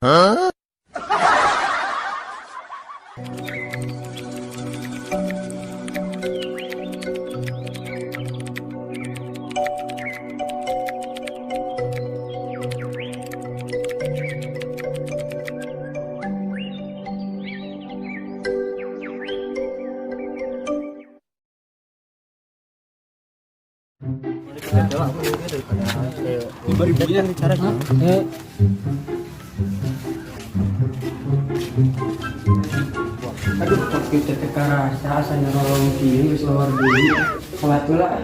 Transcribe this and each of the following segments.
5 ribunya cara. Eh. Aduh, kopi teh teu karasa, asa nyerolong kieu geus lawar deui. Salat heula. Eh.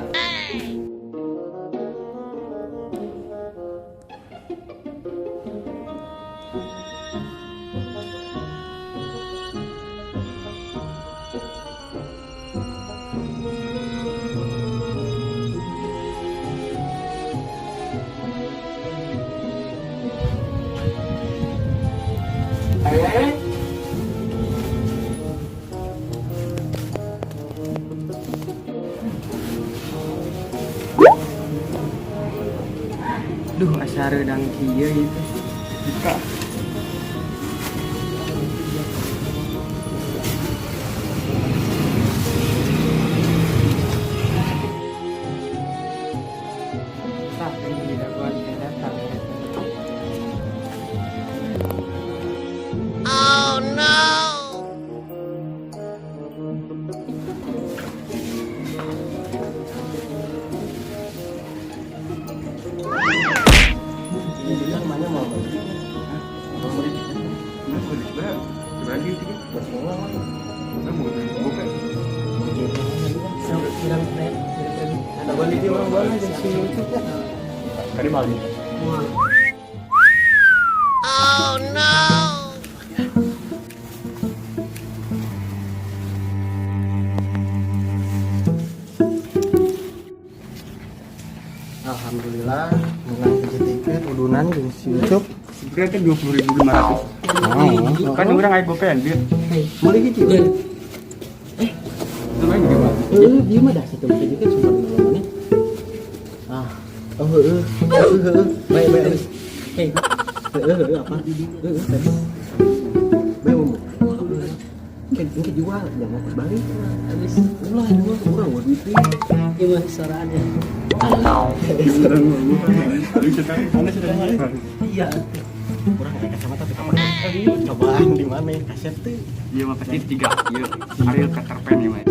Duh, asa reudang kieu gitu. Buka. Tah, ini didagoan teh datang. Oh no! Ini bilang mana mau beli? Mau beli? Mau beli seberapa? Seberapa gitu? Buat semua mah. Mau beli gope. Sok urang teh. Ada beli di orang mana jeung si Ucup ya? Kali bali. Moal. Oh no! Alhamdulillah menang hiji tiket udunan jeung si Ucup. Sebenarnya kan 20.500. Oh, Kan orang air gopean dia. Meuli hiji. Itu kan gimana? Heeh, ieu mah dah satu tiket sumpah di mana. Ah. Oh heeh. Heeh heeh. Baik baik. Hei, Heeh heeh apa? Heeh tadi. Baik mau. Kayak ini jual, jangan fokus balik. Habis Ulah jual urang buat duit deui. Ieu mah soraan ya. Mana sedang? Iya. Urang kayak kacamata teu kapan. Cobaan di mana? Kaset teu. Iya mah pasti tiga. Iya. Ariel Peter Pan ya mah.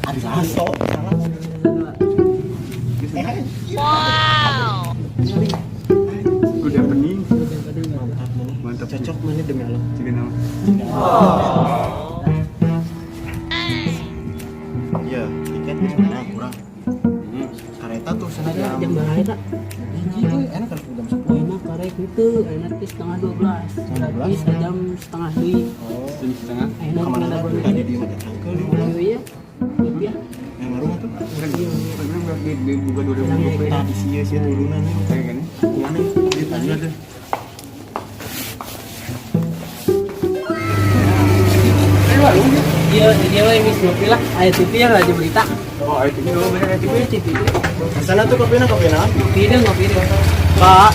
Ari Lasso salah. Eh, Wow! Udah pening. Mantap mana? Mantap. Cocok mana demi Allah. Tiga nama. Iya, tiket geus menang kurang. Kareta tuh sana Jam jam berapa eta? hiji euy, enak kan jam 10. Enak karek itu, enak teh setengah 12. Setengah 12? Bisa jam setengah deui. Oh, Jam setengah. Enak kemana mana lagi? Tadi dia mah datang ke di mana? Iya. Iya. Yang ngaruh tuh. Orang berarti di buka 2.000 gope. Tadi sia sia turunan nih. Kayak gini. Mana? Dia tanya tuh. Iya, dia we geus ngopi lah. Aya TV yang lagi berita. Oh, itu ini bener itu. Iya, TV. Di sana tuh kopinya kopi naon? Ngopi deh, ngopi deh. Pak,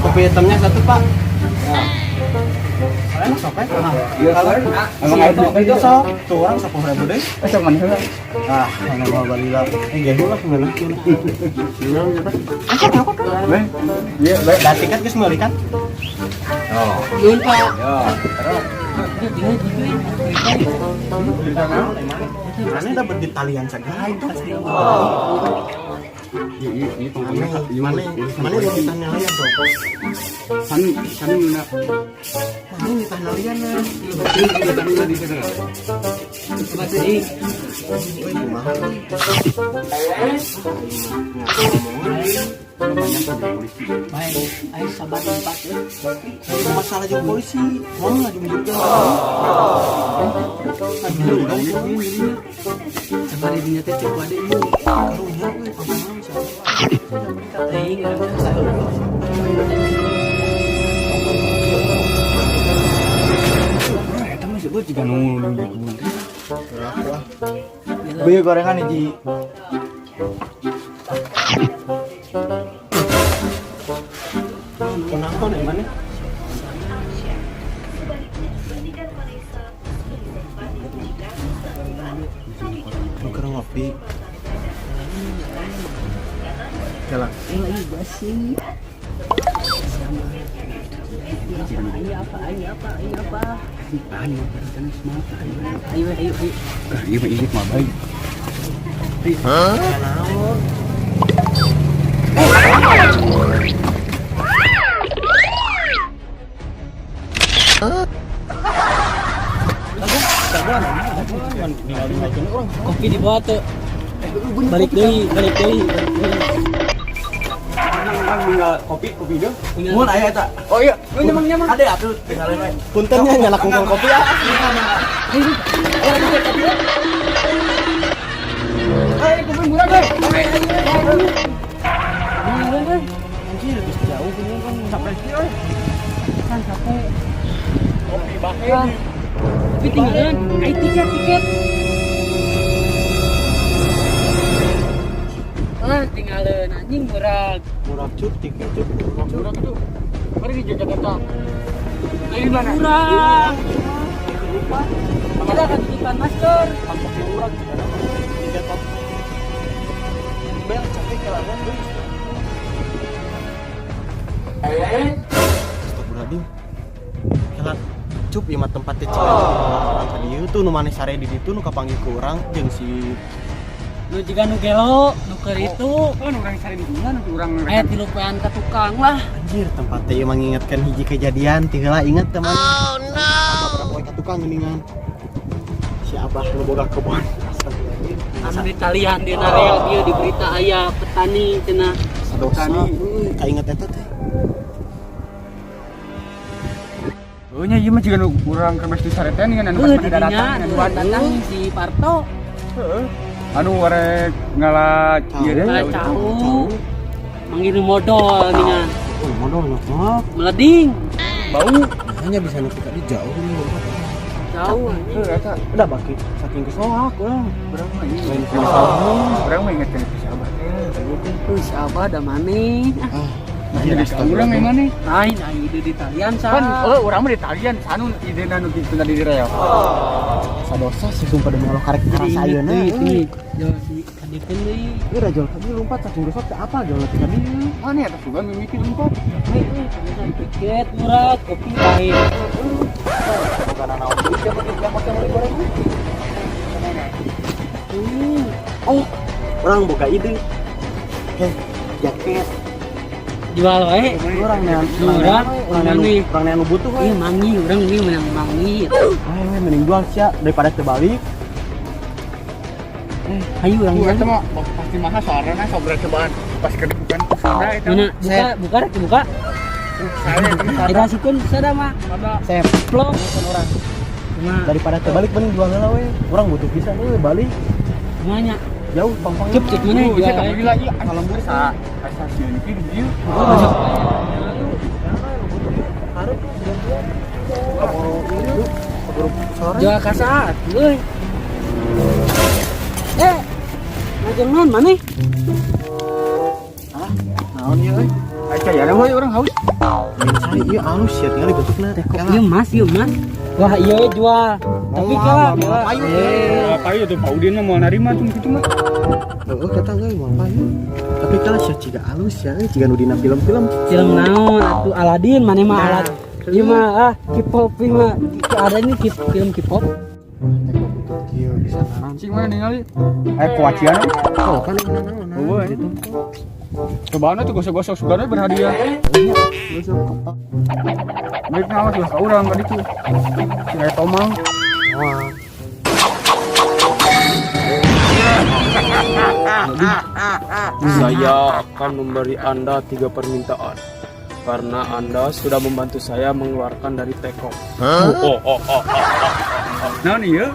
kopi hitamnya satu, Pak. Kalian sok ya? Iya, Kalau emang air itu itu sok, tuh orang 10.000 deh. Eh, sama mana lah? Ah, mana mau bali lah. Eh, gehu lah gimana? Beh. Iya, baik. Dah tiket geus meuli kan? Oh. Nuhun, Pak. Ya, terus. Iya, gitu ya. Di sana. Mana dapat di talian segala itu? Iya, iya, ini Mana pangkongnya. mana mana di tanah lian tuh? San san mana? Mana di tanah lian nah? Ini di sana. Coba deui. Woi, kumaha? Banyak polisi. Baik, ayo sabar empat ya. Masalah jeung polisi, mau lagi menjadi. Aduh, sabar dinya teh cek wade ieu. Karunya euy, pangkalan siapa? Teuing urang. Eta mah sebut juga nu di kebun teh. Beli gorengan hiji. Naon mana? Nu keur ngopi. Jalan. Ayo apa, ayo apa, ayo apa. Ayo, ayo, ayo, ayo. Ieu mah ieu mah baik. Kopi dibawa tuh. Balik deui, balik deui, balik deui. Nang tinggal kopi, kopi dong. Mun aya eta. Oh iya, lu nyemang nyemang. Ade atuh tinggalin we. Punten nya nyalak kungkul kopi ya. Eh, kopi murah deh. Anjir, geus jauh gini kan Capek sih, euy. Kan capek. Kopi bahe. Tapi tinggalan, ayo tiket, tiket. Ah, tinggalan anjing murah. Murah cuk tiket cuk. Murah tuh. Mari di Jakarta. Dari mana? Murah. Kita akan titipan masker. Kopi murah gitu kan. Tiket kopi. Bel capek kelawan euy. Astagfirullahaladzim. Jalan. Cup ieu mah tempat teh cina orang ka dieu tuh nu maneh sare di ditu nu kapanggih ku urang jeung si Nu jiga nu gelo, nu keur itu. Oh, nu urang sare di mana nu urang. Aya tilu poean ka tukang lah. Anjir, tempat teh ieu mengingatkan hiji kejadian ti heula inget teman. Oh no! Beberapa poe ka tukang geuningan. Si Abah nu boga kebon. Astagfirullahaladzim. Anu ditalian di rel ieu di berita aya petani cenah. Dosa. Kainget eta teh. Oh nya ieu mah jiga nu urang keur di sare teh anu pas Heuh, mana didinya datang anu datang si Parto. Heeh. Anu warek ngala ieu deh. Ngala cau. Manggil modal ningan. Oh, modal nyokok. Meleding. Bau. Hanya bisa nepi ka di jauh nih lompat. Jauh anjing. Heuh eta. Udah baki saking kesoak urang. Urang mah ieu. Lain kumaha. Urang mah inget kana si Abah teh. Tuh si Abah da maneh. Ah, Jadi urang yang mana? Lain aya ide di talian sa. Kan oh urang mah di talian sanu idena nu kitu tadi di rel. Sadosa sih sumpah demi Allah karek karasa ayeuna. Deui, jauh si kadikeun deui. Ieu da jol ka dieu lompat saking gesok teh apa jol ka dieu. Mana eta sugan mimiti lompat. Hei, euy, pemesan tiket murah, kopi baik. Bukan naon deui siapa yang meuli goreng. Oh, orang boga ide. Heh, jaket. Jual wae. Urang nean, Murah, urang nean, mangi. urang nean nu butuh we. Iya mangi, urang ieu menang mangi. Ayo we mending jual sia daripada terbalik. Hayu urang Tuh jual. eta mah pasti mahal soalnya sobra cobaan pas ke bukan sada eta. Mana buka, buka rek buka. Saya eta mah sada. Kita sukun sada mah. Sada. Sep, Plong. orang Cuma daripada terbalik mending jual heula we. Urang butuh pisan euy balik. kumanya. Jauh pang-pang. Cep cek mana Tuh, jual. saya kamu lagi kalau lembur sa asa sieun kieu di dieu. Sore. Jual ka saat, euy. Eh, ngajeng naon maneh? Naon ieu euy? Aca ya we urang haus. Lain cari ieu alus ya tinggal bentukna. Ieu mas, ieu mas. Wah, iya we jual. Tapi kala moal payu. Payu tuh Pak Udin mah moal narima tuh kitu mah. Heeh, kata euy moal payu. Tapi kala sia ciga alus ya euy, ciga nu dina film-film. Film naon atuh Aladin maneh mah Alad. Ieu mah ah K-pop ieu mah. Ada ini film K-pop. Kieu bisa Cing mana ningali? Eh kuacian. Oh, kan naon Eueuh. gitu. Cobaan tuh gosok-gosok sugana berhadiah. Baik naon tuh ka urang ka ditu. Si aya tomang. Wah. Saya akan memberi Anda 3 permintaan karena Anda sudah membantu saya mengeluarkan dari teko. Oh oh oh. Naon ieu?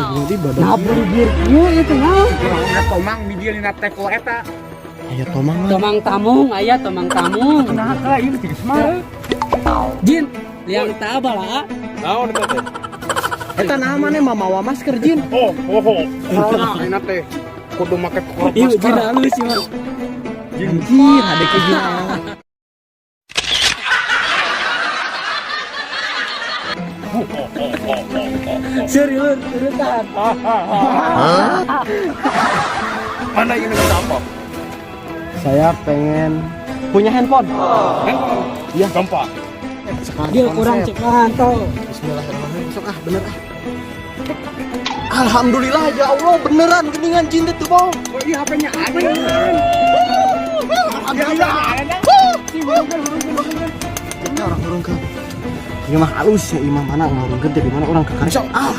Jadi badan Nah, beli bir ieu itu naon? Urang tomang bijil dina teko eta. aya tomang lah. Tomang tamung aya tomang tamung. Nah, ka ieu geus mah. Jin, liang tabah lah. Naon eta teh? Eta naha maneh mamawa masker jin. Oh, oh, oh. Corona ayeuna teh. Kudu make Ieu jin halus ieu. Anjir, hade ke jin. Serius, urutan. Anda ingin minta apa? Saya pengen punya handphone. Handphone. Iya. Gampang. Sekarang Dia kurang konsep. cek mantau. Bismillahirrahmanirrahim. Sok ah, bener ah. Alhamdulillah ya Allah, beneran geningan cinta tuh, Bang. Oh iya, HP-nya ada. Alhamdulillah. Ini urang hurungkeun. Ieu mah halus ya imah mana ngahurungkeun teh di mana urang ka sok ah.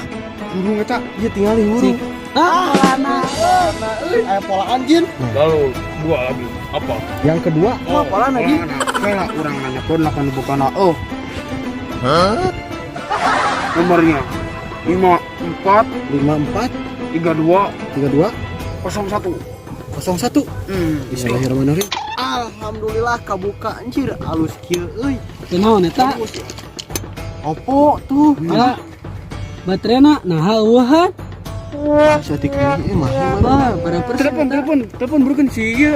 Hurung eta. Ieu tinggal hurung. Ah, polana. Aya pola anjin. Lalu dua lagi. Apa? Yang kedua, oh, pola lagi. Kela urang nanyakeun lakan dibukana. Oh. Nomornya 54 54 32 32 01. 01. Bismillahirrahmanirrahim. Alhamdulillah kabuka anjir, alus kieu euy. Kunaon eta? Oppo tuh. Ala baterena nah eueuhan. Saeutik deui mah. Wah, berapa persen? Telepon, telepon, telepon bukan si ieu.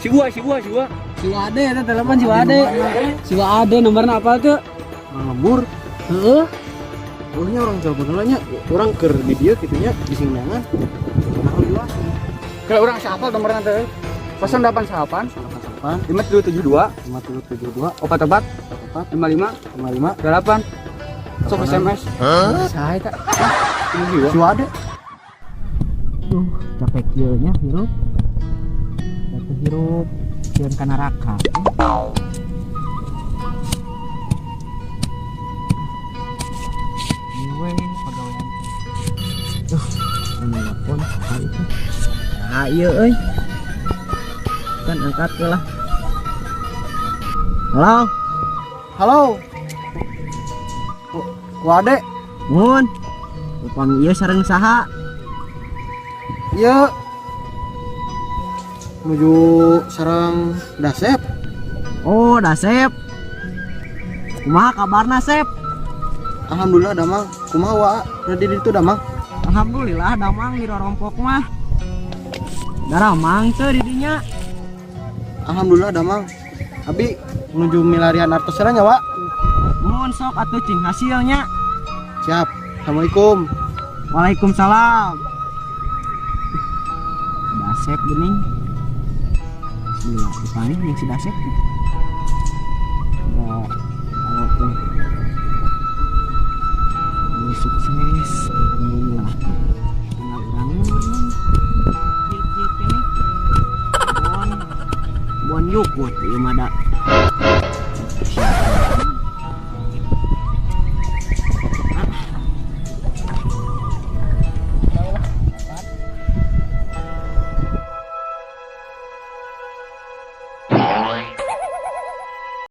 Si Wa, si Wa, si Wa. Si Wade eta telepon si Wade. Si Wade nomorna apa tuh? Urang lembur. Heeh. Eueuhnya urang telepon heula nya. Urang keur di dieu kitu nya di singdangan. Alhamdulillah. Kalau urang siapa nomornya teh? 088 8 5772 5772 44 44 55 55 8. Sok SMS. Saha eta? Si Wade. Duh, capek kieu nya hirup. Jatuh hirup sieun ka neraka. Ieu we pagawean. Duh, anu nelpon saha itu? Nah, ieu euy. Kan angkat we lah. Halo, Halo. Wade. Mun. Upami ieu sareng saha? Ieu nuju sareng Dasep. Oh, Dasep. Kumaha kabarna, Sep? Alhamdulillah damang. Kumaha wa? Di ditu damang. Alhamdulillah damang di rorompok mah. Daramang teu di dinya. Alhamdulillah damang. Abi nuju milarian artos nya, Wa. Mun sok atuh cing hasilnya. Siap. Assalamualaikum. Waalaikumsalam. Dasep geuning. Bismillah, dipanggil jeung si Dasep. Ya, kalau teh. Ini sukses, alhamdulillah. Tinggal urang kieu-kieu keneh. Bon, bon yukut ieu mah da.